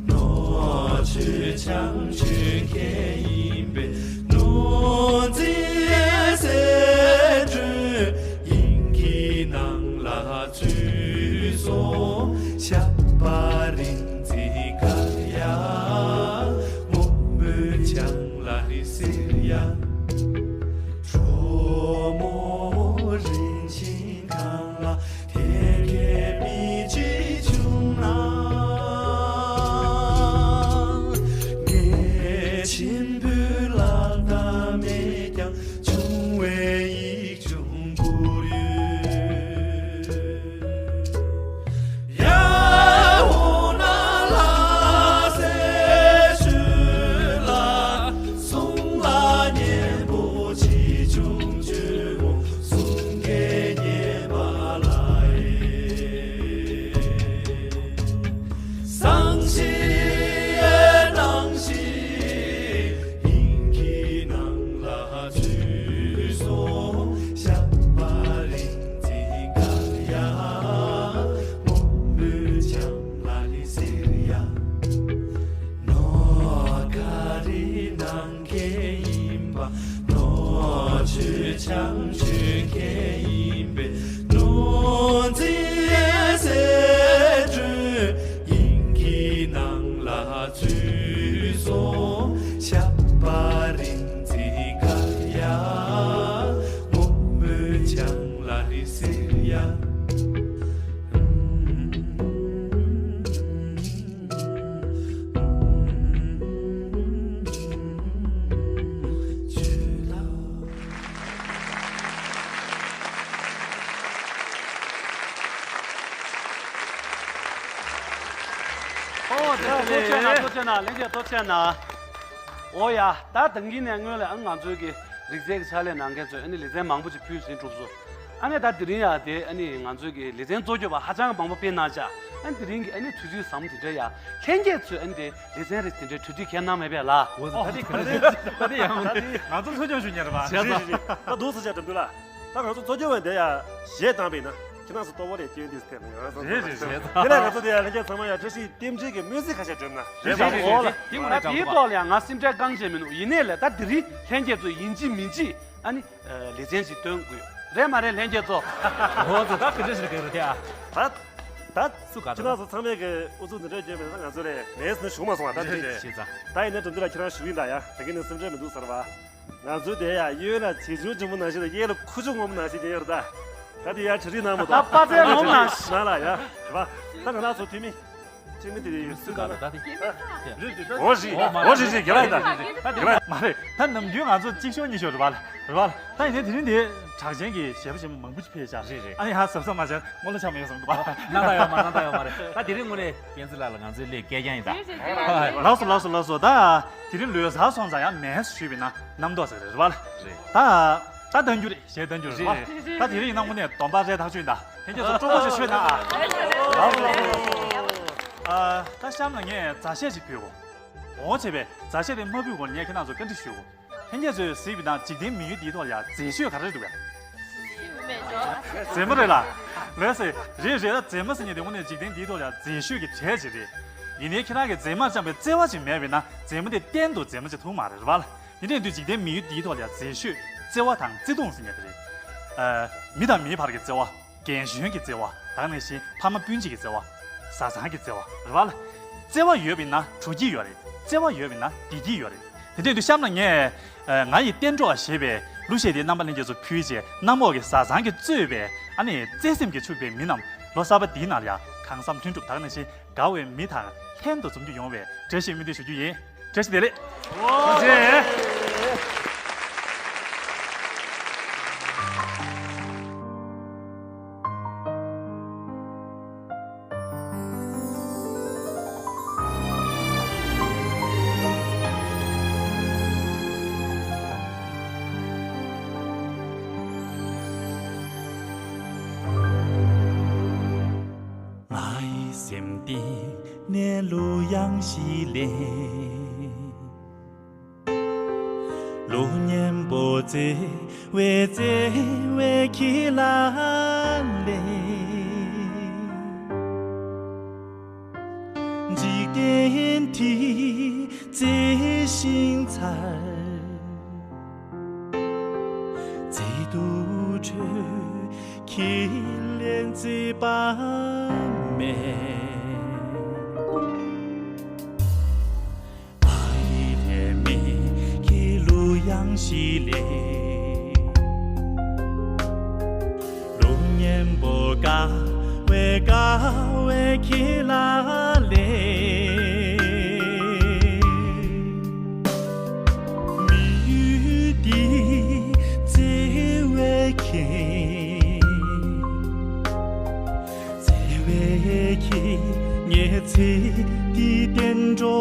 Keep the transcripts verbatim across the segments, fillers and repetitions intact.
ནོར་ཆོས་བྱང་ཆོས་མཁན་ཡིན་པས། ནོར་འཛིན་ཟེར་སྒྲོན་དབྱིངས་ཀྱི་ནང་ལ་ཚུད་སོང་། ཞགས་པ་རིང་འཛིན་དཀར་ཡང་། སྔོན་མོའི་བྱང་ལ་རི་སེར་ཡང་། གྲོ་མོ་རིན་ཆེན་གང་ལ་དེ་གའི་མི་གཅིག་བྱུང་ན། ངའི་གཅེན་པོའི་ལག་རྟགས་མེད་ཀྱང་། བྱུང་བའི་ཡིག་ཆུང་བསྐུར་ཡོད། ཡ་འོ་ན་ལྷ་སའི་ཆོས་ལ་སོང་ལ་གཉེན་པོ་ཆེ་ཆུང་ཆོས་མོ་གསུང་སྐད་སྙན་པ་ལ་ཡེ། བཟང་ཞིང་སྣང་ཞིང་སྙིང་གི་ནང་ལ་ཚུད་སོང་། ཞགས་པ་རིང་འཛིན་དཀར་ཡང་། སྔོན་མོའི་བྱང་ལ་རི་སེར་ཡང་། ནོར་དཀར་རི་ནང་གི་ཡིན་པ། ནོར་ཆོས་བྱང་ཆོས་མཁན་ཡིན་པས། ནོར་འཛིན་ཟེར་སྒྲོན་དབྱིངས་ཀྱི་ནང་ལ་ཚུད་སོང་། ཞགས་པ་རིང་འཛིན་དཀར་ཡང་། སྔོན་མོའི་བྱང་ལ་རི་སེར་ཡང་། ཨོ་དེ་ལྟར་ཐུགས་རྗེ་གནང་། ཐུགས་རྗེ་གནང་། ལྷན་རྒྱས་ཐུགས་རྗེ་གནང་། ཨོ་ཡ། ད་དང་གིན་ནས་སྔོན་ལ་ཨ་ང་ཚོའི་གི་རིག་རྩལ་གྱི་ཕྱག་ལས་གནང་མཁན་ཚོས་ཨ་ནི་ལེ་ཚན་མང་པོ་ཅིག་ཕུལ་ཟིན་གྲུབ་སོང་། ཨ་ནི་ད་དེ་རིང་ཡང་དེ་ཨ་ནི་ང་ཚོའི་གི་ལེ་ཚན་གཙོ་སྐྱོང་པ་ཧ་ཅང་མང་པོ་ཕེབས་གནང་བཞག་ཨ་ནི་དེ་རིང་གི་ཨ་ནི་དུས་ཚོད་ཟབ་མོ་དེ་འདྲ་ཡ། ལྷན་རྒྱས་ཚོས་ཨ་ནི་དེ་ལེ་ཚན་རེ་དེ་འདྲའི་གྲ་སྒྲིག་གལ་གནང་མེད་པས་ལ། འོ་ད་དེ་ད་དེ་ད་དེ་ཡང་ང་ཚོ་གཙོ་སྐྱོང་ཞུ་མཁན་རེད་པ། བྱས་ཙང་། ད་འདུག་སེ་བྱས་འགྲོ་འདུག་ལ། ད་ང་ཚོ་གཙོ་སྐྱོང་བ་འདི་ཡ་གཞས་བཏང་པས་ན་ཁྱེད་རང་ཚོ་ལྟོ་བ་རེ་སྐྱོན་འདི་ཐེབས་ནས་ང་ཚོ་རེད་རེད་རེད། དེ་ལས་ང་ཚོ་འདི་ཡ་ལྷན་རྒྱས་ཚང་མ་ཡ་བཀྲ་ཤིས་རྟེན་འབྲེལ་གྱི་མིའུ་ཟིག་ཁ་ཤས་སྒྲོམ་ན་རེད་རེད་པ། རེད་འོ་ལ། རེད། དེ་ངོ་ནས་ད་དྲང་པོ་དེའི་པ། ཐོག་ལ་ཡང་ང་སེམས་ཁྲལ་གང་བྱས་མི་འདུག་ཡིན་ནའི་ལས་ད་དེ་རིང་ལྷན་རྒྱས་ཚོ་ཡིན་གཅིག་མིན་གཅིག་ཨ་ནི་ལེ་ཚན་ཞིག་སྟོན་དགོས་རེད་མ་རེད་ལྷན་རྒྱས་ཚོ། འོ་ཚོ་ད་ག་འདྲ་ཞིག་རེད་ག་རེད་དེ་ཨ། ད་ད་སུ་ག་ཁྱེད་རང་ཚོ་ཚང་མས་གི་ཨུ་ཚུགས་འདི་འདྲ་བརྒྱབ་པས་ན་ང་ཚོ་ལས་ལས་སུ་ཞུགས་མ་སོང་བ་ད་རེད་དེ། རེད་ཤེས་ཚ། ད་ཡིན་ན་གྲུབ་འདི་ལ་ཁྱེད་རང་ཞུགས་ཡིན་ད་ཡ་ད་གིན་ནས་སེམས་ཁྲལ་མི་འདུག་ཟེར་བ། ང་ཚོའི་དེ་ཡ་གཡོན་ལ་བྱེ་ཆུང་ཆེན་པོ་ནང་བཞིན་དང་གཡས་ལ་ཁུ་བྱུག་སྔོན་མོ་ནང་བཞིན་དེ་ཡོད་རེད་ད། ད་དེ་ཡ་གྲ་སྒྲིག་གནང་མ་ད་གཏོགས། པ་ཚལ་སྔོན་མོ་ནང་བཞིན། ནང་ལ་ཡ། རེད་པ། ད་ང་རང་ཚོ་འཐུས་མི། འཐུས་མི་དེ་ཡོད་སུ་ག་ད་ད་དེ། རེད་རེད་ད། འོ་རེད། འོ་མ་འོ་རེད་རེད་རྒྱ་ལགས་ད། རེད་རེད་ད་དེ་རེད། མ་རེད་ད་ནམ་རྒྱུན་ང་ཚོ་གཅིག་ཤོག་གཉིས་ཤོག་རེད་པ་རེད་པ། ད་ཡིན་ནའི་དེ་རིང་དེ་གྲགས་ཅན་གྱི་གཞས་པ་ཆེན་པོ་མང་པོ་ཅིག་ཕེབས་ཤག་རེད་རེད། ཨ་ནི་ཧ་གཟབ་གཟབ་མ་བྱས་སྔོན་ལ་ཆགས་མ་ཡོང་བསམ་འདུག་པ། སྣང་དག་ཡོད་མ་སྣང་དག་ཡོད་མ་རེད་ད་དེ་རིང་དངོས་གནས། སྤེན་ཚེ་ལགས་ལ་ང་ཚོའི་སླད་སྐད་རྐྱང་ཡིན་ད། རེད་རེད་རེད། ལགས་སོ་ལགས་སོ་ལགས་སོ། ད་དེ་རིང་ལོ་གསར་སོང་ཙང་ཡང་མེད་ཞུས་པས་ན་རྣམ་རྟོག་ཟེར་རེད་པ། རེད། ད་ད་གཏང་རྒྱུ་རེད། གཞས་གཏང་རྒྱུ་རེད་པ། རེད་རེད། ད་དེ་རིང་ཡིན་ན་དངོས་གནས་སྡོམ་པ་རེད་ཐག་ཆོད་ཡིན་ད། ལྷན་རྒྱས་ཚོ་སྤྲོ་པོ་ཞིག་ཆོད་ན་ཨ། ལགས་སོ་ལགས་སོ་ལགས་སོ། ཨ། ད་གཤམ་ལ་ངས་མཛའ་གཞས་ཤིག་ཕུལ་གོ་འོ་བྱས་པས་མཛའ་གཞས་དེ་མ་ཕུལ་གོང་ངས་ཁྱེད་རང་ཚོ་བཀའ་འདྲི་ཞུ་གོ་ལྷན་རྒྱས་ཚོས་གཟིགས་པའི་ནང་འཇིག་རྟེན་མི་ཡུལ་འདིའི་ཐོག་ལ་ཡང་མཛེས་ཤོས་ག་རེ་འདུག་གས། མཛེས་མ་རེད་ལ། ལགས་སེ། རེད་རེད་ད་མཛེས་མ་ཟེར་མཁན་དེ་དངོས་གནས་འཇིག་རྟེན་འདིའི་ཐོག་ལ་ཡང་མཛེས་ཤོས་ཀྱི་གྲས་ཅིག་རེད། ཡིན་ནའི་ཁྱེད་རང་གིས་མཛེས་མར་བཅངས་པའི་བརྩེ་བ་ཅིག་མེད་པས་ན་མཛེས་མ་དེ་གཏན་དུ་མཛེས་མ་ཅིག་ཐུག་མ་རེད་རེད་པ་ལ། དེ་འདྲ་ཡིན་དུས་འཇིག་རྟེན་མི་ཡུལ་འདིའི་ཐོག་ལ་ཡང་མཛེས་ཤོས་བརྩེ་བ་དང་བརྩེ་དུང་ཟེར་མཁན་དེ་རེད། ཨ། མི་དང་མིའི་བར་གྱི་བརྩེ་བ། རྒན་གཞོན་གྱི་བརྩེ་བ། ད་ག་ནང་བཞིན་ཕ་མ་སྤུན་མཆེད་ཀྱི་བརྩེ་བ། བཟའ་ཚང་གི་བརྩེ་བ་རེད་པ་ལ། བརྩེ་བ་ཡོད་པ་ཡིན་ན་དྲོ་སྐྱིད་ཡོད་རེད། བརྩེ་བ་ཡོད་པ་ཡིན་ན་བདེ་སྐྱིད་ཡོད་རེད། དེ་འདྲ་ཡིན་དུས་གཤམ་ལ་ངས། ཨ། ང་ཡི་གཏན་གྲོགས་ཞེས་པའི་གླུ་གཞས་དེ་རྣམ་པ་ལྷན་རྒྱས་ཚོ་ཕུལ་རྗེས་གནམ་འོག་གི་བཟའ་ཚང་གིས་གཙོས་པའི་ཨ་ནི་བརྩེ་སེམས་ཀྱིས་ཕྱུག་པའི་མི་རྣམས་ལོ་གསར་པ་འདིའི་ནང་ལ་ཡང་གང་བསམ་ལྷུན་གྲུབ་ད་ག་ནང་བཞིན་དགའ་བའི་མི་དང་ལྷན་དུ་འཛོམས་རྒྱུ་ཡོང་བའི་བཀྲ་ཤིས་སྨོན་འདུན་ཞུ་རྒྱུ་ཡིན། བཀྲ་ཤིས་བདེ་ལེགས། ཐུགས་རྗེ་ཆེ། ང་ཡི་སེམས་གཏིང་ནས་གླུ་དབྱངས་ཤིག་ལེན། གླུ་སྙན་པོ་བརྩེ་བའི་བརྩེ་བའི་ཁྱི་ལ་ལེན། འཇིག་རྟེན་ མཐར། བརྩེ་དུང་ཁྲོད་ཁས་ལེན་བརྩེ་བ་མེད། ཨ་ཡི་ལྷད་མེད་ཁྱེད་གླུ་དབྱངས་ཤིག་ལེན། གླུ་སྙན་པོ་དགའ་བའི་དགའ་བའི་ཁྱེད་ལ་ལེན། མི་ཡུལ་འདི་བརྩེ་བའི་ཁྱེད། བརྩེ་བའི་ཁྱེད་ངའི་ཚེ་འདིའི་བསྟན་འགྲོ་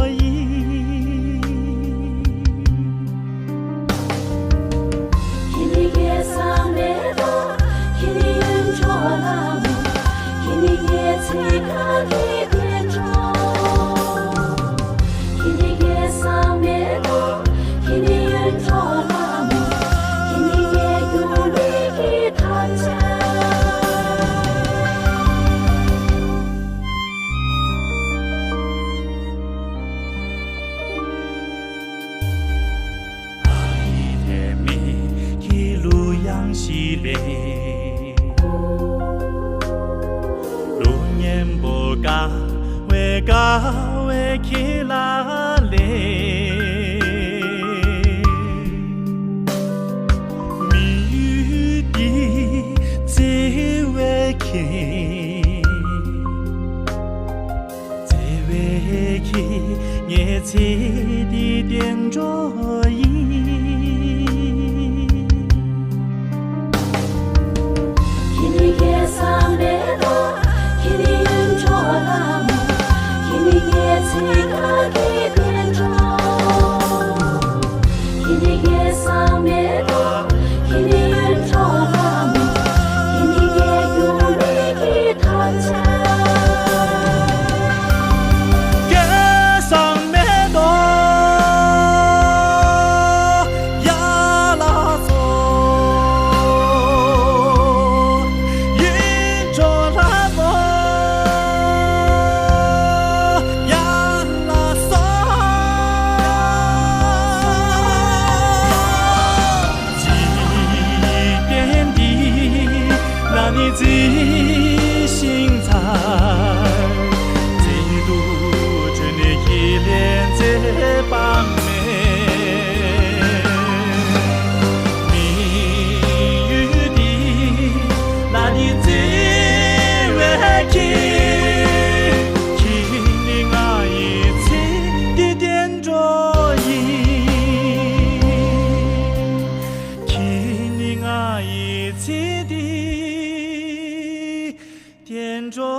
ཡིན། ཁྱེད་ནི་སྐལ་བཟང་མེ་ཏོག་ཁྱེད་ནི་གཡུ་འབྲུག་ལྷ་མོ། ཁྱེད་ནི་ངའི་ཚེ་དགའ་གི་བསྟན་འགྲོ། ཁྱེད་ནི་སྐལ་བཟང་མེ་ཏོག་ཁྱེད་ནི་གཡུ་འབྲུག་ལྷ་མོ། ཁྱེད་ནི་ངའི་རྒྱུད་ལུས་ཀྱི་ཐམས་ཅད། ཨ་ཡི་ལྷད་མེད་ཁྱེད་གླུ་དབྱངས་ཤིག་ལེན། གླུ་སྙན་པོ་དགའ་བའི་དགའ་བའི་ཁྱེད་ལ་ལེན། མི་ཡུལ་འདི་བརྩེ་བའི་ཁྱེད། བརྩེ་བའི་ཁྱེད་ངའི་ཚེ་འདིའི་བསྟན་འགྲོ་ཡིན། ཁྱེད་ནི་སྐལ་བཟང་མེ་ཏོག་ཁྱེད་ནི་གཡུ་འབྲུག་ལྷ་མོ། ཁྱེད་ནི་ངའི་ཚེ་དགའ་གི་བསྟན་འགྲོ། ཁྱེད་ནི་སྐལ་བཟང་མེ་ཏོག་ཁྱེད་ནི་གཡུ་འབྲུག་ལྷ་མོ། ཁྱེད་ནི་ངའི་རྒྱུད་ལུས་ཀྱི་ཐམས་ཅད། སྐལ་བཟང་མེ་ཏོག་ཡར་ལ་སོང་། གཡུ་འབྲུག་ལྷ་མོ་ཡར་ལ་སོང་། འཇིག་རྟེན་འདི་ལ་ནི་བརྩེ་ཞིང་མཚར། བརྩེ་དུང་ཁྲོད་ནས་ཁྱེད་ལས་མཛེས་པ་མེད། མི་ཡུལ་འདི་ལ་ནི་བརྩེ་བའི་ཁྱེད། ཁྱེད་ནི་ང་ཡི་ཚེ་འདིའི་བསྟན་འགྲོ་ཡིན། ཁྱེད་ནི་ང་ཡི་ཚེ་འདིའི་བསྟན་འགྲོ་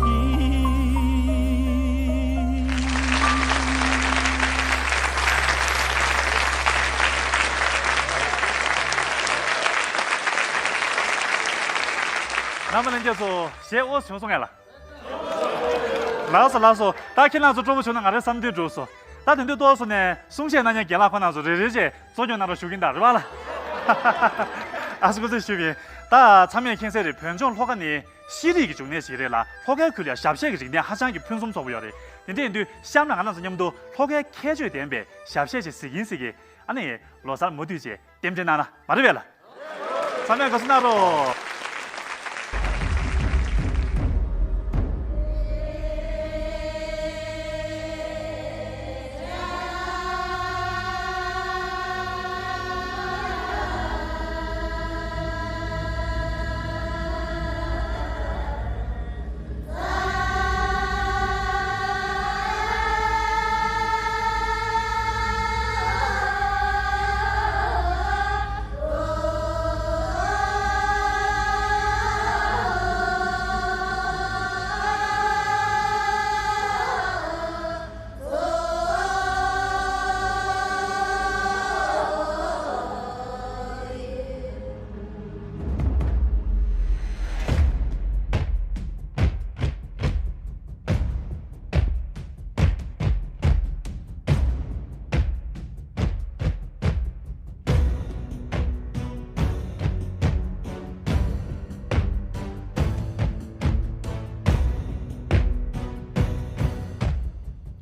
ཡིན། རྣམ་པ་ལྷན་རྒྱས་ཚོ་གཞས་ཨོ་བྱུང་སོང་ངས་ལ། ལགས་སོ་ལགས་སོ། ད་ཁྱེད་རང་ཚོ་སྤྲོ་པོ་བྱུང་ན་ང་རའི་བསམ་དོན་འགྲུབ་སོང་། ད་དེ་དུས་ཏོག་ཙམ་ནས་གསུང་བཤད་གནང་མཁན་རྒན་ལགས་ཁོང་རྣམ་ཚོ་རེ་རེ་བྱས་གཙོ་སྐྱོང་གནང་རོགས་ཞུ་གིན་ད་རེད་བ་ལ། ཨ་སྐུ་ཚེ་ཞུ་བའི། ད་ཚང་མས་མཁྱེན་གསལ་རེད། བོད་ལྗོངས་ལྷོ་ཁ་ནི་ཤེས་རིག་གི་འབྱུང་གནས་ཤིག་རེད་ལ། ལྷོ་ཁའི་ཁུལ་ལ་ཞབས་གཞས་ཀྱི་རིག་གནས་ཧ་ཅང་གི་ཕུན་སུམ་ཚོགས་པོ་ཡོད་རེད། དེ་འདྲ་ཡིན་དུས་གཤམ་ལ་ང་རང་ཚོ་མཉམ་དུ་ལྷོ་ཁའི་ཁྱད་ཆོས་ལྡན་པའི་ཞབས་གཞས་ཅིག་གཟིགས་ཡིན་ཟེར་གི། ཨ་ནི་ལོ་གསར་མུ་མཐུད་བྱས་རྟེན་འབྲེལ་གནང་ན་མ་རེད་པས་ལ། ཚང་མས་དགའ་བསུ་གནང་རོགས།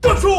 སྐྱབས་སུ།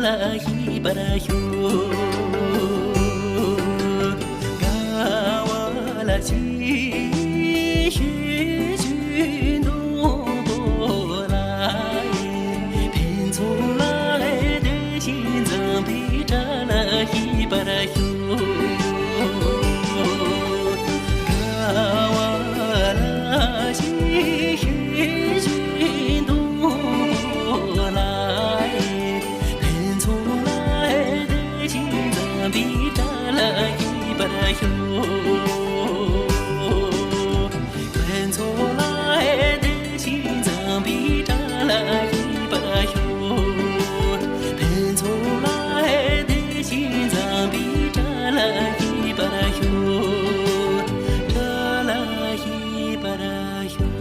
ལ་ཤིས་པར་ཤོག་དགའ་བ་ལ་ཞིག་ཞུ་བཞིན་དུ་བོ་ལ་ཡི་ཕུན་ཚོགས་ལ་དེ་བཞིན་འཛོམས་པའི་དགྲ་ལ་ཤིས་པར་ཤོག་དགའ་བ་ལ་ཞིག་ཞུ་བཞིན་དུ་བོ་ལ་ཡི་ཕུན་ཚོགས་ལ་དེ་བཞིན་འཛོམས་པའི་དགྲ་ལ་ཤིས་པར་ཤོག་ཕུན་ཚོགས་ལ་དེ་བཞིན་འཛོམས་པའི་དགྲ་ལ་ཤིས་པར་ཤོག་ཕུན་ཚོགས་ལ་དེ་བཞིན་འཛོམས་པའི་དགྲ་ལ་ཤིས་པར་ཤོག་དགྲ་ལ་ཤིས་པར་ཤོག་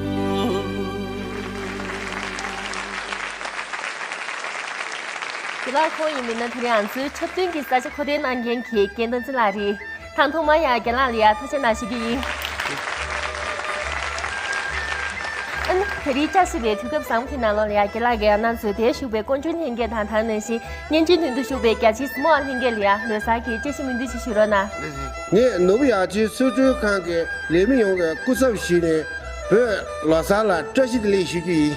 རྒན་ལགས། ཁོང་ཡིན་མིན་ན་དེ་རིང་ང་ཚོའི་འཁྲབ་སྟོན་གྱི་ས་ཆ་མཁོ་སྤྲོད་གནང་མཁན་གྱི་རྒན་བསྟན་འཛིན་ལགས་རེད། དང་ཐོག་མར་ཡང་རྒན་ལགས་ལ་ཡང་ཐུགས་རྗེ་གནང་ཞུ་རྒྱུ་ཡིན། ཨ་ནི་དེ་རིང་བཀྲ་ཤིས་པའི་དུས་སྐབས་བཟང་པོ་དེ་ནང་ལོགས་ལ་ཡང་རྒན་ལགས་ཀྱིས་ཡང་ང་ཚོའི་དེར་བཞུགས་པའི་སྐུ་མགྲོན་ལྷན་རྒྱས་དང་དེ་ནང་བཞིན་བརྙན་འཕྲིན་མདུན་དུ་བཞུགས་པའི་རྒྱ་ཆེའི་གཟིགས་མོ་བ་ལྷན་རྒྱས་ལ་ཡང་ལོ་གསར་གྱི་བཀྲ་ཤིས་སྨོན་འདུན་ཅིག་ཞུ་རོགས་གནང་། ངས་ནོར་བུ་ཡག་ཆེན་གསོལ་མགྲོན་ཁང་གི་ལས་མི་ཡོངས་ཀྱི་སྐུ་ཚབ་ཞུས་ནས་བོད་ལོ་གསར་ལ་བཀྲ་ཤིས་བདེ་ལེགས་ཞུ་རྒྱུ་ཡིན།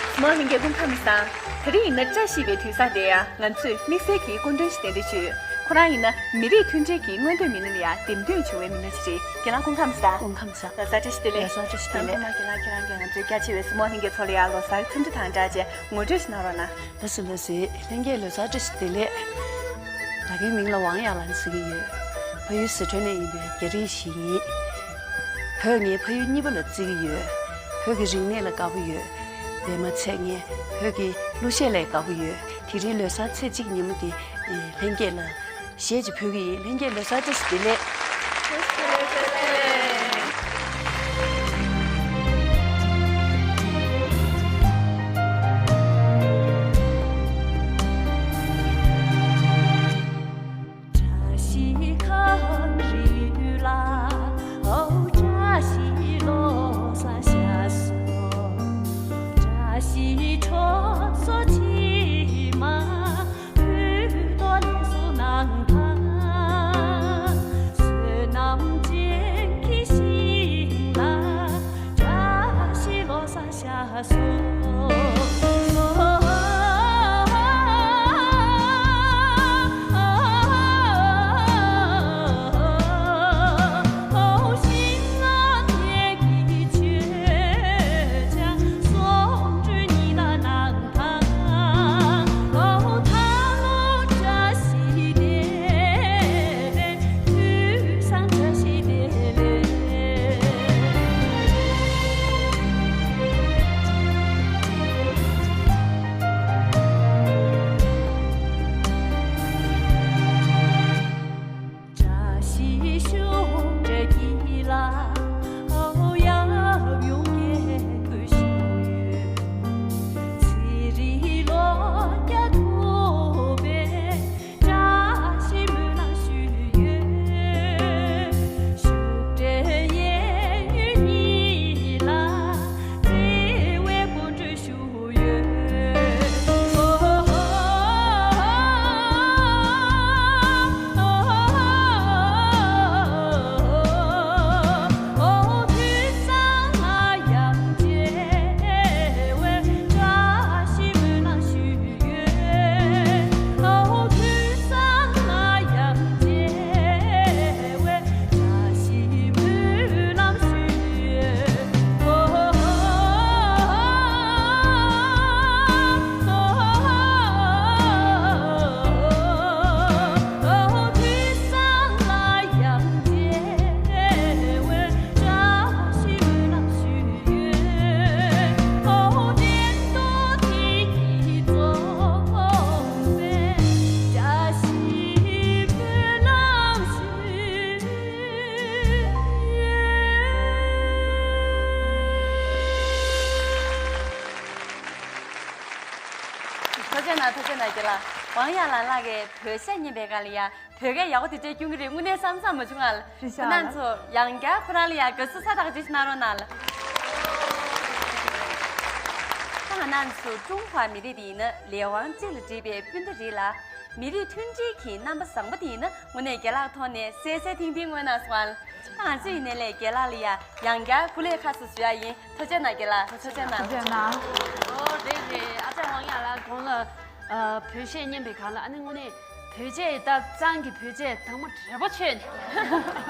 གཟིགས་མོ་བ་ལྷན་རྒྱས་སྐུ་ཁམས་བཟང་། དེ་རིང་ཡིན་ན་བཀྲ་ཤིས་པའི་དུས་བཟང་དེར་ཡང་ང་ཚོས་དམིགས་བསལ་གྱི་སྐུ་མགྲོན་ཞིག་གདན་འདྲེན་ཞུས། ཁོ་རང་ཡིན་ན་མི་རིགས་མཐུན་སྒྲིལ་གྱི་མངོན་འདོད་མི་སྣ་ལ་ཡང་འདེམས་ཐོན་བྱུང་བའི་མི་སྣ་ཞིག་རེད། རྒན་ལགས་སྐུ་ཁམས་བཟང་། སྐུ་ཁམས་བཟང་། ལོ་གསར་བཀྲ་ཤིས་བདེ་ལེགས། ལོ་གསར་བཀྲ་ཤིས་བདེ་ལེགས། དང་པོ་མ་རྒན་ལགས་ཁྱེད་རང་གིས་ང་ཚོའི་རྒྱ་ཆེ་བའི་གཟིགས་མོ་བ་ལྷན་རྒྱས་ཚོ་ལ་ཡང་ལོ་གསར་འཚམས་འདྲི་དང་སྦྲགས་བྱས་ངོ་སྤྲོད་ཞིག་གནང་རོགས་གནང་། ལགས་སོ་ལགས་སོ། ལྷན་རྒྱས་ལོ་གསར་བཀྲ་ཤིས་བདེ་ལེགས། ང་རྒན་མིང་ལ་ཝང་ཡ་ལན་ཟེར་གྱི་ཡོད། ཕ་ཡུལ་ཟི་ཁྲོན་ནས་ཡིན་པའི་རྒྱ་རིགས་ཤིག་ཡིན། བོད་ངའི་ཕ་ཡུལ་གཉིས་པ་ལ་བརྩི་གི་ཡོད། བོད་ཀྱི་རིག་གནས་ལ་དགའ་པོ་ཡོད། དེ་མ་ཚད་ངས་བོད་ཀྱི་གླུ་གཞས་ལ་དགའ་པོ་ཡོད། དེ་རིང་ལོ་གསར་ཚེས་གཅིག་ཉིན་མོ་འདི་ལྷན་རྒྱས་ལ་གཞས་ཅིག་ཕུལ་གི་ཡིན། ལྷན་རྒྱས་ལོ་གསར་བཀྲ་ཤིས་བདེ་ལེགས། བཀྲ་ཤིས་ཁམས་རི་ལ་ཨོ། བཀྲ་ཤིས་ལོ་གསར་ཤར་སོང་། བཀྲ་ཤིས་གྲོགས་ཚོ་ཕྱི་མ་བོད་དོ་ལས་སུ་ནང་ཐང་། བསོད་ནམས་ཅན་གྱི་ཞིང་ལ་བཀྲ་ཤིས་ལོ་གསར་ཤར་སོང་། བཀྲ་ཤིས་ཤོག་སྒྲ་སྐྱིད་ལ་ཨོ། ཡབ་ཡུམ་རྒྱལ་པོའི་ཞུ་ཡོད། ཚེ་རིང་ལོ་བརྒྱ་ཐུབ་པའི་བཀྲ་ཤིས་སྨོན་ལམ་ཞུ་ཡོད། ཤུགས་དྲག་གཡས་གཡོན་གཉིས་ལ་བདེ་བའི་སྒོ་འགྲོས་ཞུ། ཐུགས་རྗེ་གནང་། ཐུགས་རྗེ་གནང་། རྒན་ལགས། ཝང་ཡ་ལན་ལགས་ཀྱིས་བོད་གཞས་ཉན་པའི་སྒང་ལ་ཡ་བོད་སྐད་ཡག་པོ་དེ་འདྲ་སྐྱོན་གྱི་རེད། དངོས་གནས་བསམ་བསམ་མ་བྱུང་ང་། རེད་ཤག་ཁོ་རང་ཚོ་ཡང་བསྐྱར་ཁོ་རང་ལ་ཡ་དགའ་བསུ་ཚ་དྲག་ཅིག་གནང་རོགས་གནང་ལ། ད་ང་ རྣམས་སུ་ཀྲུང་ཧྭ་མི་རིགས་དེ་ཡིན་ན་ལས་དབང་གཅིག་ལ་བྲིས་པའི་སྤུན་ཟླ་རེད་ལ། མི་རིགས་མཐུན་སྒྲིལ་གྱི་རྣམ་པ་བཟང་པོ་དེ་ཡིན་ན་དངོས་གནས་རྒན་ལགས་ཐོག་ནས་གསལ་གསལ་ཐིང་ཐིང་མངོན་གནང་སོང་། ཨ་ང་ཚོ་ཡིན་ནའི་ལས་རྒན་ལགས་ལ་ཡ་ཡང་བསྐྱར་སྐུ་ལས་ཁ་གསལ་ཞུ་ཡ་ཡིན། ཐུགས་རྗེ་གནང་རྒན་ལགས། ཐུགས་རྗེ་གནང་། ཐུགས་རྗེ་གནང་། ཨོ་རེད་རེད། ཨ་ཅག་ཝང་ཡ་ལགས་གོང་ལ་ཨ་བོད་གཞས་ཉན་པའི་སྒང་ལ་ཨ་ནི་དངོས་གནས་བོད་གཞས་ད་གཙང་གི་བོད་གཞས་དྭངས་མོ་དྲོད་པོ་ཆོད་ནས་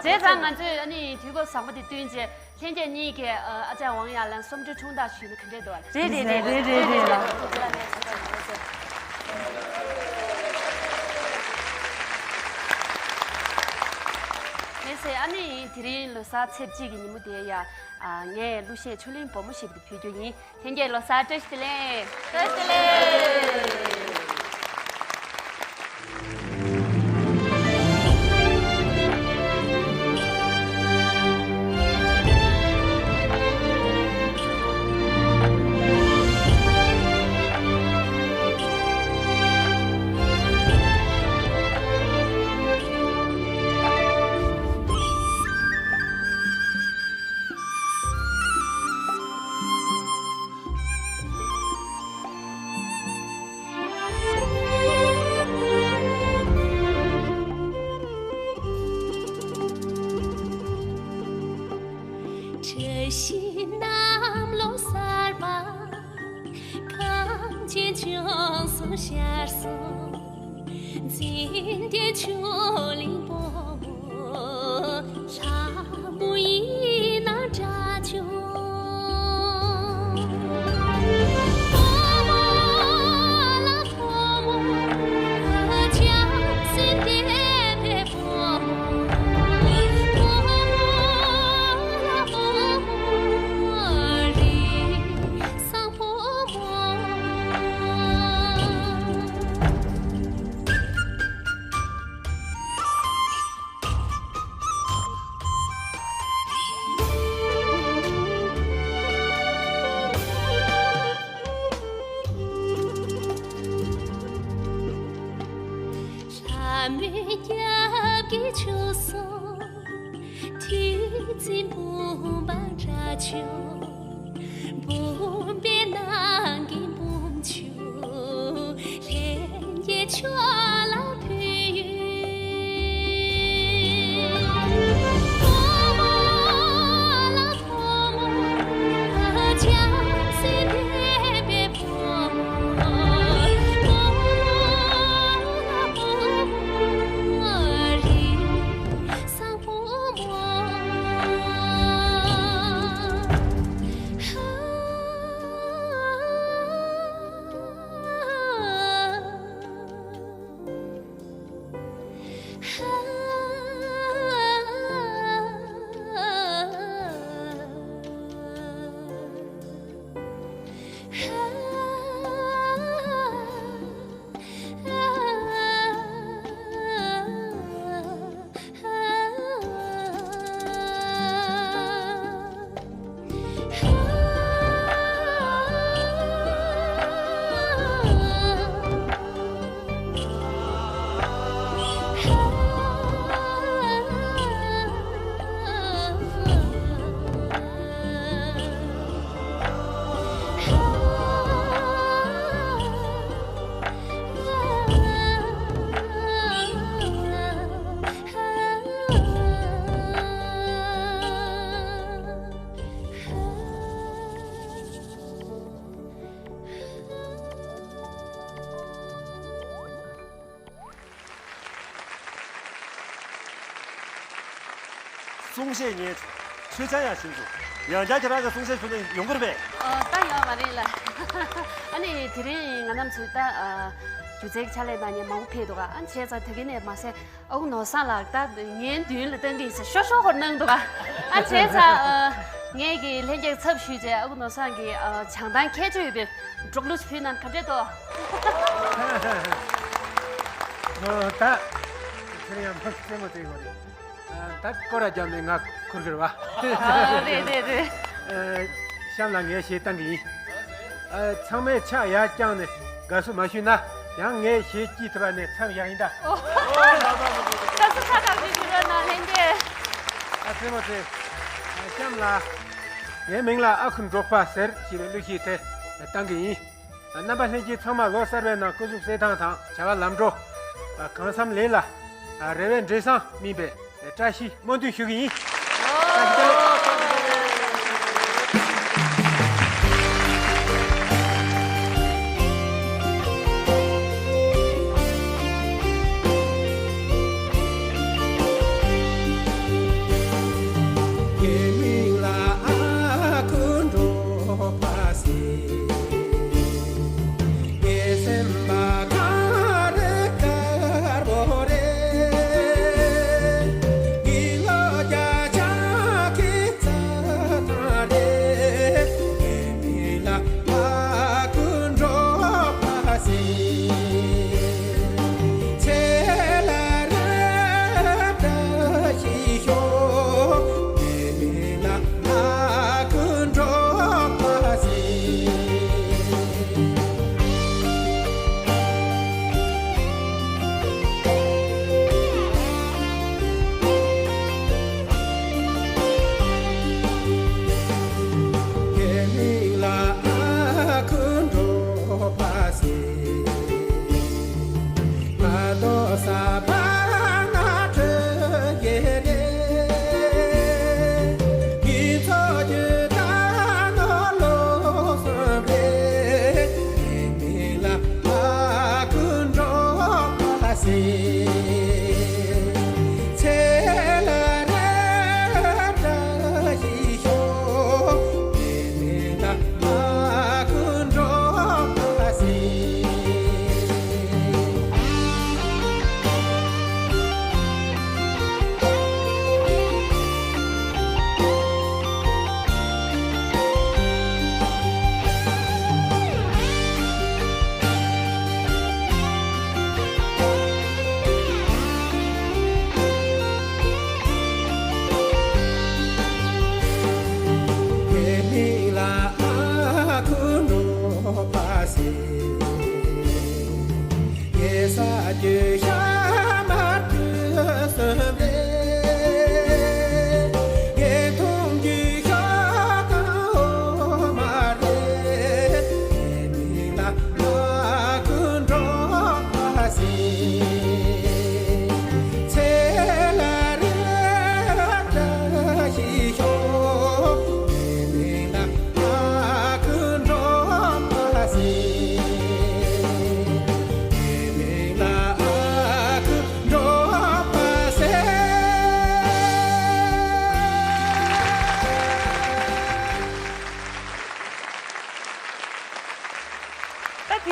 བྱས་ཙང་ང་ཚོས་ཨ་ནི་དུས་སྐབས་བཟང་པོ་དེ་བསྟུན་བྱས། ལྷན་རྒྱས་གཉིས་ཀྱིས་ཨ་ཅག་ཝང་ཡ་ལན་གསུམ་བགྲོས་ཆུང་བརྡ་ཞུས་ན་ག་འདྲས་འདུག་བ། རེད་རེད་རེད་རེད་རེད་ལགས། ལགས་སེ། ཨ་ནི་དེ་རིང་ལོ་གསར་ཚེས་གཅིག་གི་ཉིན་མོ་དེ་ཡ། ཨ་ངས་གླུ་གཞས་ཆུ་གླིང་བུ་མོ་ཞེས་པ་དེ་ཕུལ་རྒྱུ་ཡིན། ལྷན་རྒྱས་ལོ་གསར་བཀྲ་ཤིས་བདེ་ལེགས། བཀྲ་ཤིས་བདེ་ལེགས། བཀྲ་ཤིས་གནམ་ལོ་གསར་པ། གངས་ཅན་ལྗོངས་སུ་ཤར་སོང་། འཛིན་བདེ་ཆུ་གླིང་བུ་མོ། ལྷ་མོ་ཡིན་ན་འདྲ་བྱུང་། བུ་མོ་ལ་བུ་མོ། ལྗང་སེར་ལྡན་པའི་བུ་མོ། བུ་མོ་ལ་བུ་མོ། རིགས་བཟང་བུ་མོ། ལྷ་མོའི་རྒྱབ་ཀྱི་ཕྱུགས་ཟོག་དུས་འཛིན་འབུམ་པ་འདྲ་བྱུང་། འབུམ་པའི་ནང་གི་འབུམ་ཆུ། ལྷན་རྒྱས་མཆོག་ལ་ཕུལ་ཡོད། བུ་མོ་ལ་བུ་མོ། ལྗང་སེར་ལྡན་པའི་བུ་མོ། བུ་མོ་ལ་བུ་མོ། རིགས་བཟང་བུ་མོ། གསུང་བཤད་ཉན། ཆོས་ཆང་ཡང་བྱིན་སོང་། ཡང་བསྐྱར་ཁྱེད་རང་གི་གསུང་བཤད་ཞུ་ན་ཡོང་གི་རེད་པས། ཨ་ད་ཡོད་མ་རེད་ལ། ཨ་ནི་དེ་རིང་ང་རྣམ་ཚོས་ད་ཨ་སྒྱུ་རྩལ་གྱི་ཕྱག་ལས་གནང་མཁན་མང་པོ་ཕེབས་འདུག་ཨ་བྱས་ཙང་དེ་ག་ནས་མ་ཟད། ཨ་ཁུ་ནོར་བཟང་ལགས་ད་ངའི་མདུན་ལ་བཏང་གི་ཡིན་ཟེར་ཤོག་ཤོག་ཧོར་གནང་འདུག་ཨ། ཨ་བྱས་ཙང་ཨ་ངས་ཀྱི་ལྷན་རྒྱས་ཚབ་ཞུས་བྱས་ཨ་ཁུ་ནོར་བཟང་གི་ཨ་བྱང་ཐང་ཁྱད་ཆོས་ཡོད་པའི་འབྲོག་གླུ་ཞིག་ཕུལ་ན་ག་འདྲས་འདུག་ཨོ་ད་ཁྱེད་ཡང་མ་རྩེད་མོ་རྩེ་གི་རེད། ཨ་ད་སྐོར་ར་རྒྱབ་ནས་ང་ཁུར་གི་རེད་བ། ཨ་རེད་རེད་རེད། ཨ་གཤམ་ལ་ངས་གཞས་བཏང་གི་ཡིན། ཨ་ཚང་མས་ཕྱག་ཡར་བརྐྱངས་ནས་དགའ་བསུ་མ་ཞུས་ན་ཡང་ངས་གཞས་སྐྱིད་ཐུབ་པ་ནས་མཚམས་བཞག་ཡིན་ད། ཨོ། དགའ་བསུ་ཁ་ཁ་ཞིག་ཞུ་རོགས་གནང་ལྷན་རྒྱས། ཨ་རྩེད་མོ་རྩེ། ཨ་གཤམ་ལ། ངའི་མིང་ལ་ཨ་ཁུ་འབྲོག་པ་ཟེར་ཞེས་པའི་གླུ་གཞས་དེ། བཏང་གི་ཡིན། རྣམ་པ་ལྷན་རྒྱས་ཚང་མ་ལོ་གསར་པའི་ནང་སྐུ་གཟུགས་གསལ་ཐང་དང་བྱ་བ་ལམ་འགྲོ། གང་འཚམ་ལས་ལ་རེ་བའི་འབྲས་བཟང་སྨིན་པའི་བཀྲ་ཤིས་སྨོན་འདུན་ཞུ་གི་ཡིན། ད་དེ་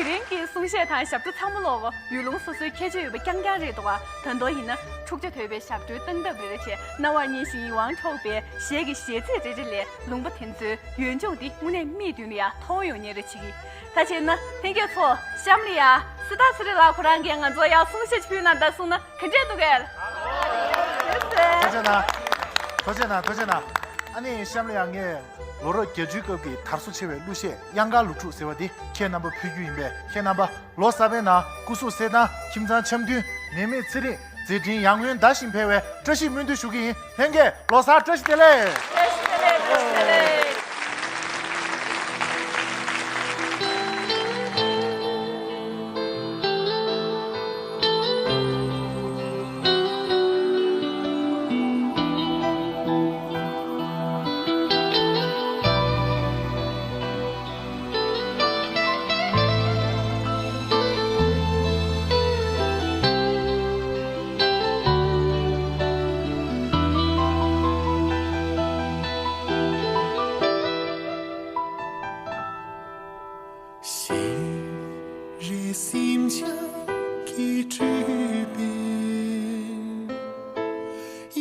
རིང་གི་གསུང་བཤད་དང་ཞབས་བྲོ་ཚང་མ་ལོག་ཡུལ་ལུང་སོ་སོའི་ཁྱད་ཆོས་ཡོད་པ་རྐྱང་རྐྱང་རེད་འདུག་ག་ད་དུང་ཡིན་ན་འཁྲུག་ཆ་དོད་པའི་ཞབས་བྲོའི་སྟངས་སྟབས་རེ་རེ་བྱས། རྣ་བར་སྙན་ཞིང་ཡིད་དབང་འཕྲོག་པའི་གཞས་ཀྱི་གཞས་ཚིག་རེ་རེ་ལས་ལུང་པ་དེ་ཚོའི་ཡོན་ལྗོངས་འདི་དངོས་གནས་མིག་མདུན་ལ་ཡར་མཐོང་ཡོང་མཁན་རེ་བྱེད་ཀྱི། ད་བྱས་ན་ལྷན་རྒྱས་ཚོ། གཤམ་ལ་ཡ་སི་ཏཱ་ཚེ་རིང་ལགས་ཁོ་རང་གིས་ང་ཚོ་ཡར་གསུང་བཤད་ཅིག་ཕུལ་གནང་དང་གསུངས་ན་ག་འདྲས་འདུག་གས། ཐུགས་རྗེ་གནང་། ཐུགས་རྗེ་གནང་། ཐུགས་རྗེ་གནང་། ཨ་ནི་གཤམ་ལ་ཡ་ངས་ལོ་རབས་བརྒྱད་ཅུའི་སྐབས་ཀྱི་དར་སོ་ཆེ་བའི་གླུ་གཞས་གཡང་དཀར་ལུག་ཕྲུག་ཟེར་བ་འདི་ཁྱེད་རྣམ་པར་ཕུལ་རྒྱུ་ཡིན་པས། ཁྱེད་རྣམ་པ་ལོ་གསར་པའི་ནང་སྐུ་གཟུགས་གསལ་ཐང་། ཁྱིམ་ཚང་འཆམ་མཐུན། ནད་མེད་ཚེ་རིང་། མཛད་འཕྲིན་ཡར་ངོའི་ཟླ་བཞིན་འཕེལ་བའི་བཀྲ་ཤིས་སྨོན་འདུན་ཞུ་གི་ཡིན། ལྷན་རྒྱས་ལོ་གསར་བཀྲ་ཤིས་བདེ་ལེགས། བཀྲ་ཤིས་བདེ་ལེགས། བཀྲ་ཤིས་བདེ་ལེགས། ཞིག་རེ་སེམས་ཅན་གྱི་སྤྲུལ་པས།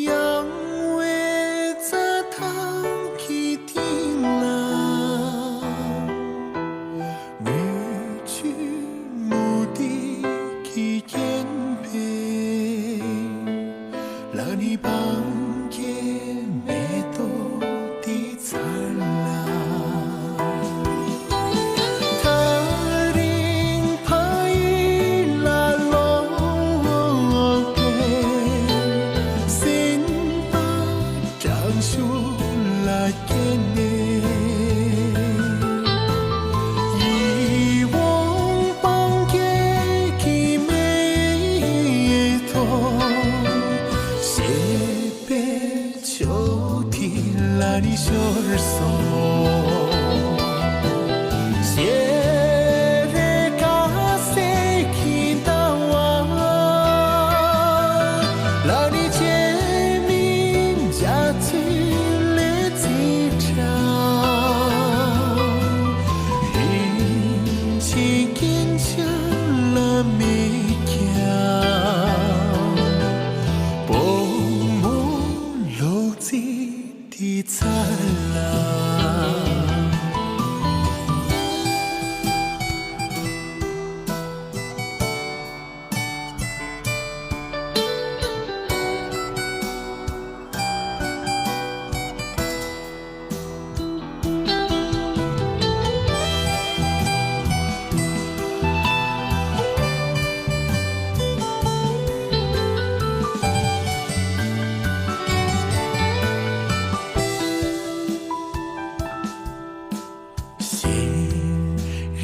ཡང་བའི་རྩྭ་ཐང་གི་སྟེང་ལ། མུ་ཆུ་མུ་ཏིག་གི་རྒྱན་པས། ལ་ནི་སྤང་རྒྱན་མེ་ཏོག་འདི་ཚར་ལ། ཐག་རིང་ཕ་ཡུལ་ལ་ལོག་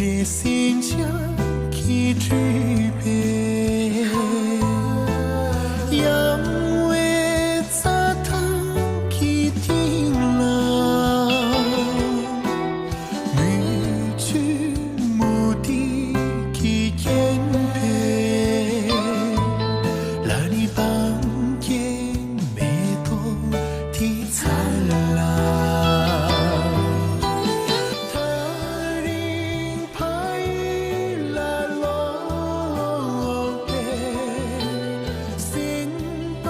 ཟིན་བྱང་གིས་བྲིས་པའི་ཡང་བའི་རྩྭ་ཐང་གི་སྟེང་ལ། མུ་ཆུ་མུ་ཏིག་གིས་བརྒྱན་པའི་ལ་ནི་སྤང་རྒྱན་མེ་ཏོག་དེའི་ཚལ་ལ། ཐག་རིང་ཕ་ཡུལ་ལ་ལོག་པའི་སེམས་པ།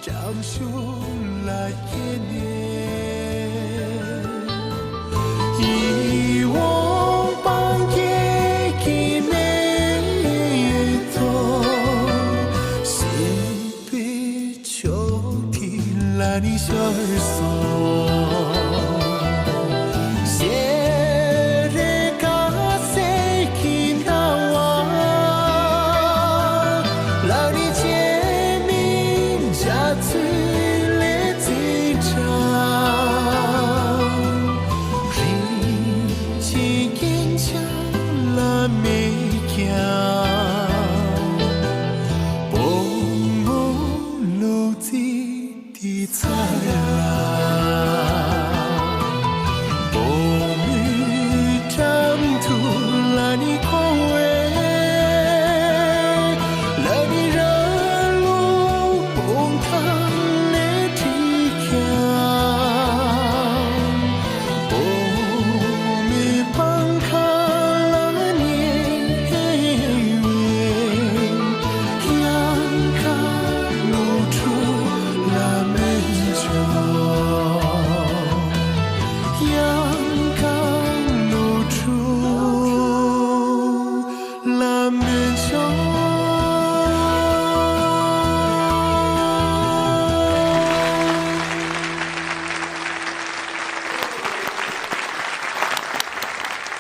བྲང་ཤུར་ལ་སྐྱེས་ནས། ཡིད་འོང་སྤང་རྒྱན་གྱི་མེ་ཏོག་སྲིད་པའི་ཕྱོགས་དེ་ལ་ནི་ཤོར་སོང་། ཞལ་རས་དཀར་གསལ་གྱི་ཟླ་བ་ལ་ནི་བྱེ་མའི་འཇའ་ཚོན་ལས་བརྩེགས་འཁྲབ། རིན་ཆེན་རྒྱན་ཆ་ལ་མེད་ཀྱང་བུ་མོ་ལུག་རྫི་དེའི་ཚལ་ལ། བུ་མོའི་འགྲམ་དུ་ལ་ནི་འཁོར་བའི་ལ་ནི་ར་ལུག་སྤུངས་ཐང་ནས་བྲིས་ཀྱང་། བུ་མོའི་སྤང་ཁ་ལ་ཉེ་བའི་གཡང་དཀར་ལོ་དྲུག་ལ་མི་འཇོག། གཡང་དཀར་ལོ་དྲུག་ལ་མི་འཇོག།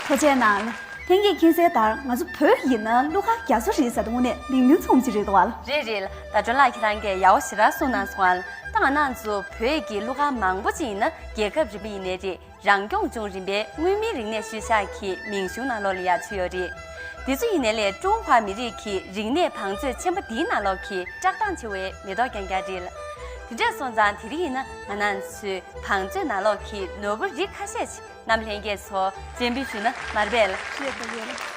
ཐུགས་རྗེ་གནང་། ལྷན་རྒྱས་མཁྱེན་གསལ་ལྟར་ང་ཚོ་བོད་ཡིན་ན་གླུ་གར་རྒྱ་མཚོ་རེད་ཟེར་དུས་དངོས་གནས་མིང་དོན་མཚུངས་ཅིག་རེད་འདུག་ཨ། རེད་རེད། ད་སྒྲོན་ལགས་ཁྱེད་རང་གིས་ཡག་པོ་ཞེ་དྲག་གསུངས་གནང་སོང་ཨ། ད་ང་རང་ཚོ་བོད་ཀྱི་གླུ་གར་མང་པོ་ཅིག་ཡིན་ན་རྒྱལ་ཁབ་རིམ་པ་ཡིན་ནའི་རེད། རང་སྐྱོང་ལྗོངས་རིམ་པའི་མངོན་མིན་རིག་གནས་ཤུལ་བཞག་གི་མིང་གཞུང་ནང་ལོགས་ལ་ཡང་ཚུད་ཡོད་རེད། དེ་ཚོ་ཡིན་ནའི་ལས་ཀྲུང་ཧྭ་མི་རིགས་ཀྱི་རིག་གནས་བང་མཛོད་ཆེན་པོ་འདིའི་ནང་ལོགས་ཀྱི་བཀྲག་མདངས་ཆེ་བའི་མེ་ཏོག་རྐྱང་རྐྱང་རེད། དེ་འདྲ་སོང་ཙང་དེ་རིང་ཡིན་ན་ང་རང་ཚོའི་བང་མཛོད་ནང་ལོགས་ཀྱི་ནོར་བུ་རིགས་ཁ་ཤས་ཤིག་རྣམས་ལྷན་རྒྱས་ཚོ་སྤྱན་འབུལ་ཞུས་ན་མ་རེད་པས། ལགས་སོ།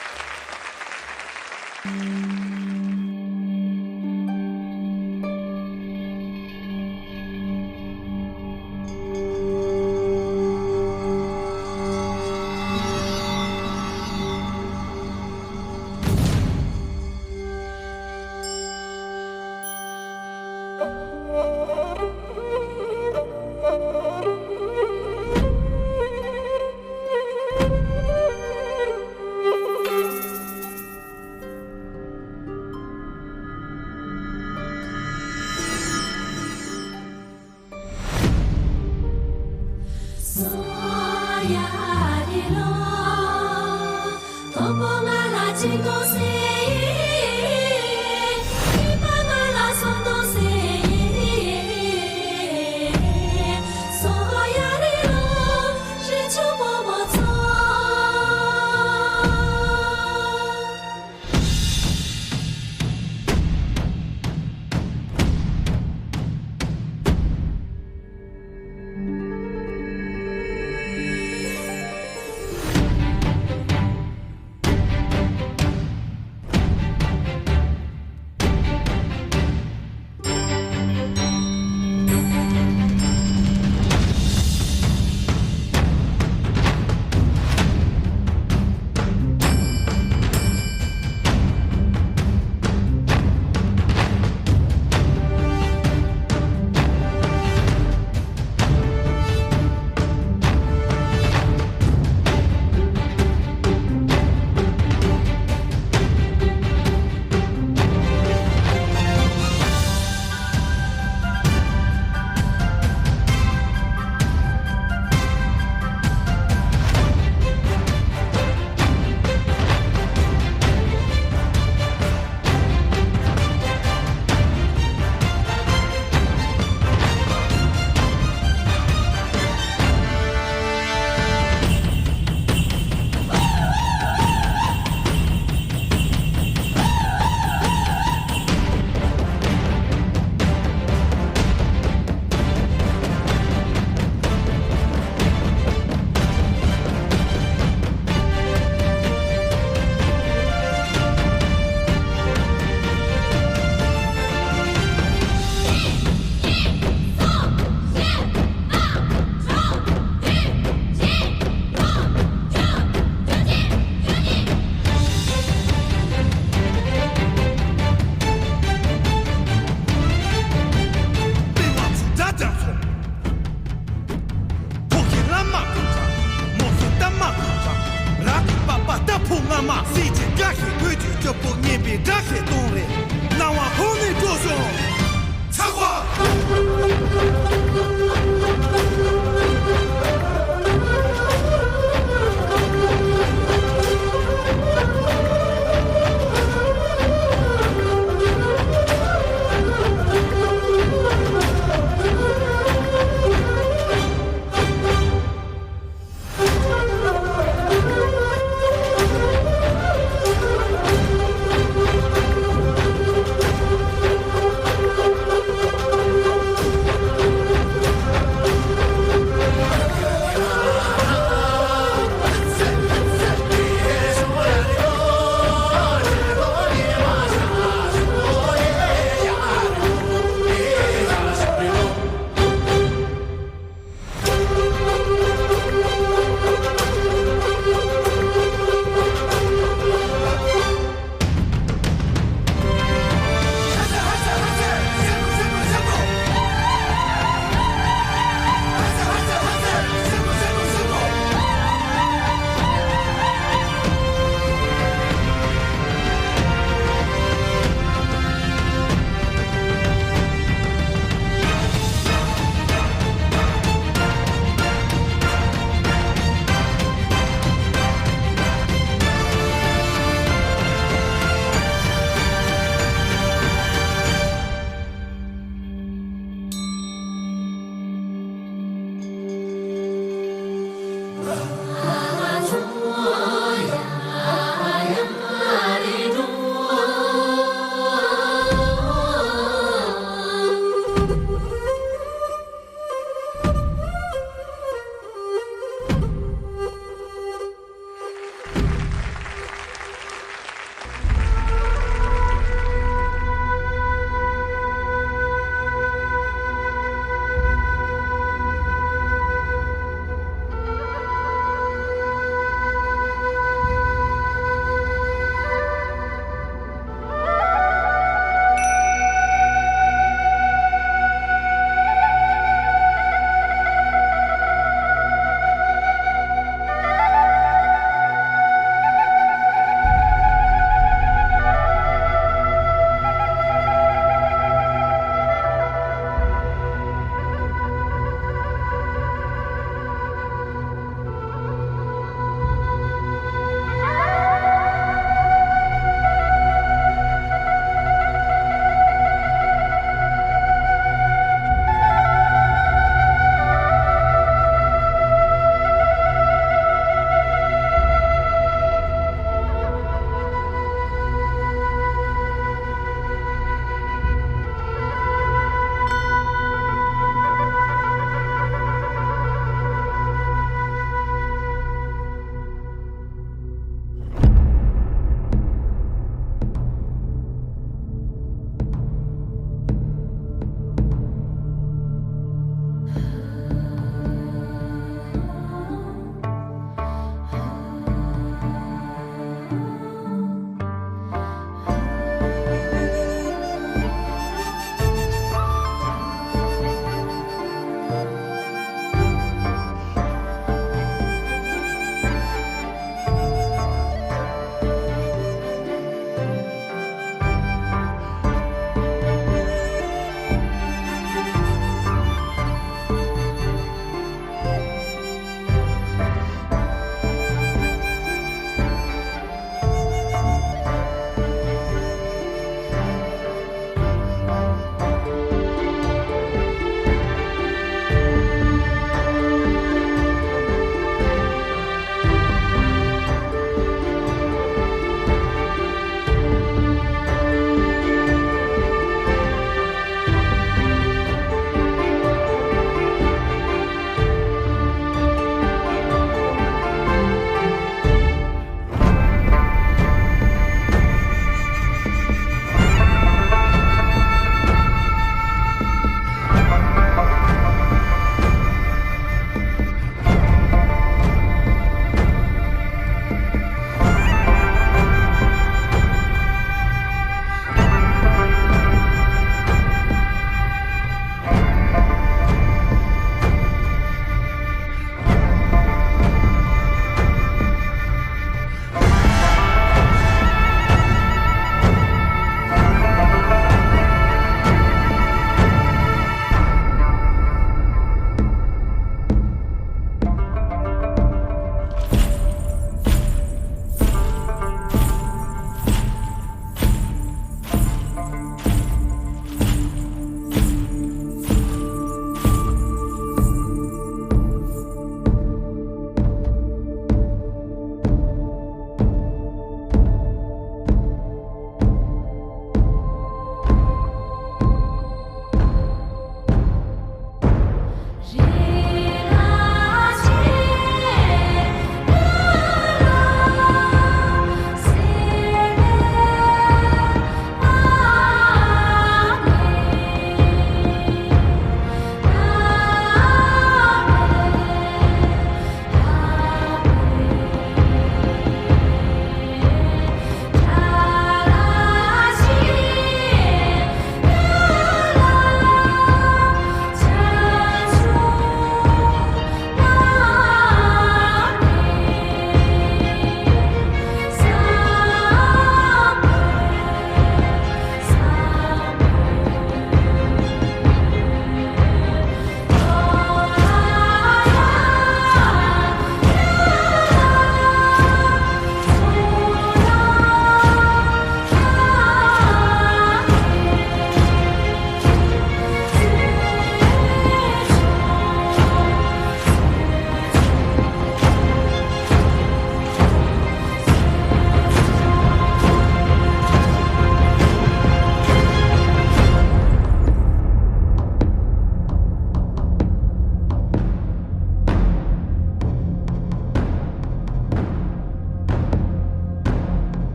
མ་སྲིད་ཀྱི་དགའ་ཞིང་བོད་ཀྱི་སྐྱོ་པོ་ངན་པའི་དགྲ་ཤེས་གཏོང་རེད། སྣང་བ་ཕོག་ནས་འགྲོ་བྱུང་། ཚ་བ།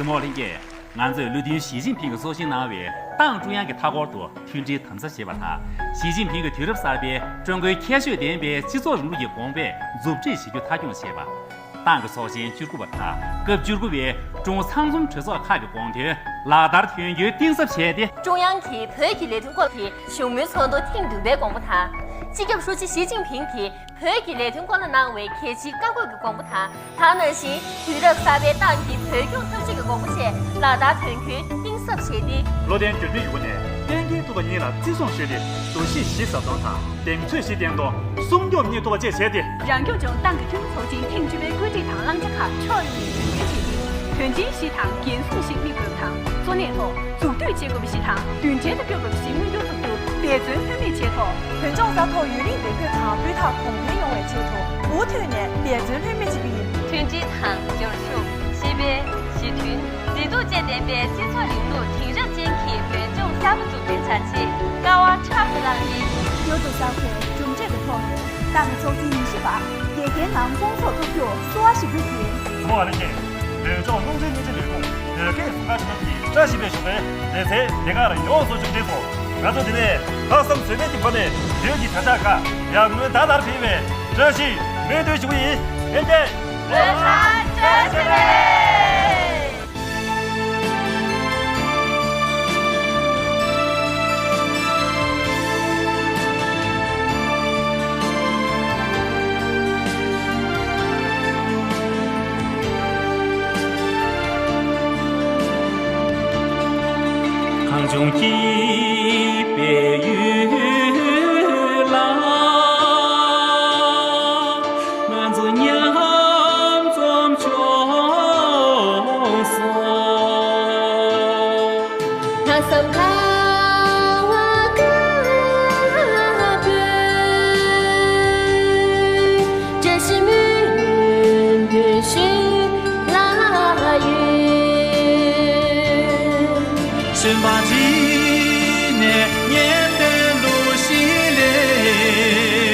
རྨོ་ལྷན་རྒྱས། ང་ཚོས་བློ་མཐུན་ཞི་ཅིན་ཕིང་གིས་སྲོག་ཤིང་གནང་བའི་ཏང་ཀྲུང་དབྱང་གི་མཐའ་འཁོར་དུ་མཐུན་སྒྲིལ་དམ་ཟབ་བྱེད་པ་དང་། ཞི་ཅིན་ཕིང་གིས་དུས་རབས་གསར་པའི་ཀྲུང་གོའི་ཁྱད་ཆོས་ལྡན་པའི་སྤྱི་ཚོགས་རིང་ལུགས་ཀྱི་དགོངས་པས་མཛུབ་ཁྲིད་བྱེད་རྒྱུ་མཐའ་འཁྱོངས་བྱས་པ། ཏང་གི་ཚོགས་ཆེན་བཅུ་དགུ་པ་དང་སྐབས་བཅུ་དགུ་པའི་ཀྲུང་ཚང་འཛོམས་གྲོས་ཚོགས་ཁག་གི་དགོངས་དོན་ལག་བསྟར་དོན་འཁྱོལ་གཏིང་ཟབ་བྱས་ཏེ། ཀྲུང་དབྱང་གིས་བོད་ཀྱི་ལས་དོན་སྐོར་གྱི་བཞུགས་མོལ་ཚོགས་འདུ་ཐེངས་བདུན་པའི་དགོངས་པ་དང་། སྤྱི་ཁྱབ་ཧྲུའུ་ཅི་ཞི་ཅིན་ཕིང་གིས་བོད་ཀྱི་ལས་དོན་སྐོར་ལ་གནང་བའི་གལ་ཆེའི་བཀའ་བཀོད་ཀྱི་དགོངས་པ་དང་། ད་ག་ནང་བཞིན་དུས་རབས་གསར་པའི་ཏང་གི་བོད་སྐྱོང་འཐབ་ཇུས་ཀྱི་དགོངས་པ་བཅས་ལག་བསྟར་དོན་འཁྱོལ་གཏིང་ཟབ་བྱས་ཏེ། བློ་ལྡན་འབྱོར་འབྲིང་ཡུ་གུ་ནས་གཏན་འཁེལ་ཐུབ་པ་གཉིས་ལ་བརྩི་སྲུང་ཞུས་ཏེ། འདུ་ཤེས་བཞི་ཟབ་གཏོང་དང་གདེང་ཚོད་བཞི་བརྟན་གཏོང་། སྲུང་སྐྱོབ་གཉིས་ཐུབ་པ་བཅས་བྱས་ཏེ། རང་སྐྱོང་ལྗོངས་ཏང་གི་འཐུས་མི་ཚོགས་ཆེན་ཐེངས་བཅུ་པའི་བཀོད་སྒྲིག་དང་བླང་བྱ་ཁག་ཕྱོགས་ཡོངས་ནས་དོན་འཁྱོལ་བྱས་ཏེ། དོན་ཆེན་བཞི་དང་འགན་སྲུང་བཞི་དམིགས་དགོས་པ་དང་། གཙོ་གནད་ཐོག་འཛུགས་གཏོད་བྱེད་དགོས་པ་བཞི་དང་མདུན་གྲལ་དུ་སྐྱོད་དགོས་པ་བཞི་མངོན་འགྱུར་ཐུབ་རྒྱུ་འབད་བརྩོན་ལྷོད་མེད་བྱས་ཐོག་བོད་ལྗོངས་ས་ཐོག་ཡུན་རིང་བདེ་འཁོད་དང་སྤུས་དག་གོང་འཕེལ་ཡོང་བའི་ཆེད་དུ་མུ་མཐུད་ནས་འབད་བརྩོན་ལྷོད་མེད་བྱེད་ཀྱི་ཡིན། མཐུན་སྒྲིལ་དང་འབྱོར་ཕྱུག་ཞེས་པའི་ཞི་མཐུན། མཛེས་སྡུག་བཅས་ལྡན་པའི་སྤྱི་ཚོགས་རིང་ལུགས་དེང་རབས་ཅན་གྱི་བོད་ལྗོངས་གསར་པ་འཛུགས་སྐྲུན་བྱ་ཆེད་ཀ་བ་མཁྲེགས་པོ་བླངས་ནས། མྱུར་དུ་གསར་འགོད་གྲུབ་འབྲས་ཀྱི་ཐོག་ནས་ཏང་ཚོགས་ཆེན་ཉི་ཤུ་པ་དགེ་རྒན་ནང་སྐོང་ཚོགས་ཐུབ་རྒྱུ་གསོལ་བ་ཞུ་རྒྱུ་ཡིན། གསོལ་བ་ལེགས་སྐྱེས། བོད་ལྗོངས་རླུང་འཕྲིན་སྙིང་རྗེ་ལས་ཁུངས་བོད་སྐད་ཟུར་བཀག་ཁྲིམས་ཀྱི་བཀྲ་ཤིས་པའི་ཞོགས་པའི་ལེ་ཚན་འདི་གར་ཡོངས་སུ་མཇུག་སྒྲིལ་སོང་། ང་ཚོ་འདི་ནས་ལྷག་བསམ་ཟོལ་མེད་ཀྱི་སྒོ་ནས་བོད་ཀྱི་བྱ་གཞག་ཁག་ཡར་ངོའི་ཟླ་ལྟར་འཕེལ་བའི་བཀྲ་ཤིས་སྨོན་འདུན་ཞུ་གི་ཡིན། ལྷན་རྒྱས་བོད་ལ་བཀྲ་ཤིས་བདེ་ལེགས། གངས་ལྗོངས་སྐྱིད་པའི་ཡུལ་ལ། ང་ཚོ་མཉམ་འཛོམས་བྱུང་སོང་། ལྷག་བསམ་ཁ་བ་དཀར་པོས་བཀྲ་ཤིས་སྨོན་འདུན་ཞུ་ལ་ཡོད། བྱོན་པ་བརྩིས་ནས་སྙན་པའི་གླུ་ཞིག་ལེན།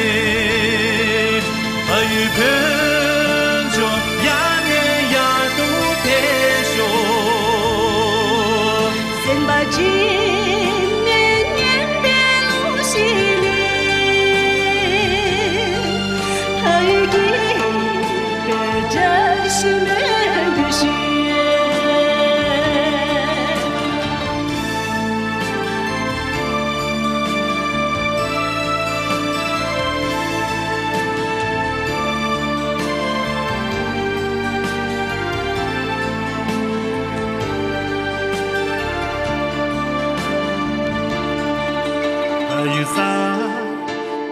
ཕ་ཡུལ་བོད་ལྗོངས་ཡང་ནས་ཡང་དུ་འཕེལ་ཤོག། སེམས་པ་བརྩིས་ནས་སྙན་པའི་གླུ་ཞིག་ལེན། ཕ་ཡུལ་གྱི་བཀྲ་ཤིས་སྨོན་འདུན་ཞུ། ཕ་ཡུལ་གསར་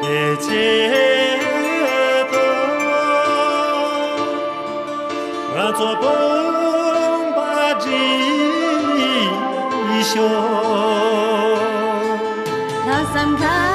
པའི་ཆེད་དུ། ང་ཚོ་དཔུང་པ་སྒྲིལ་ཤོག། ལྷག་བསམ་ཁ་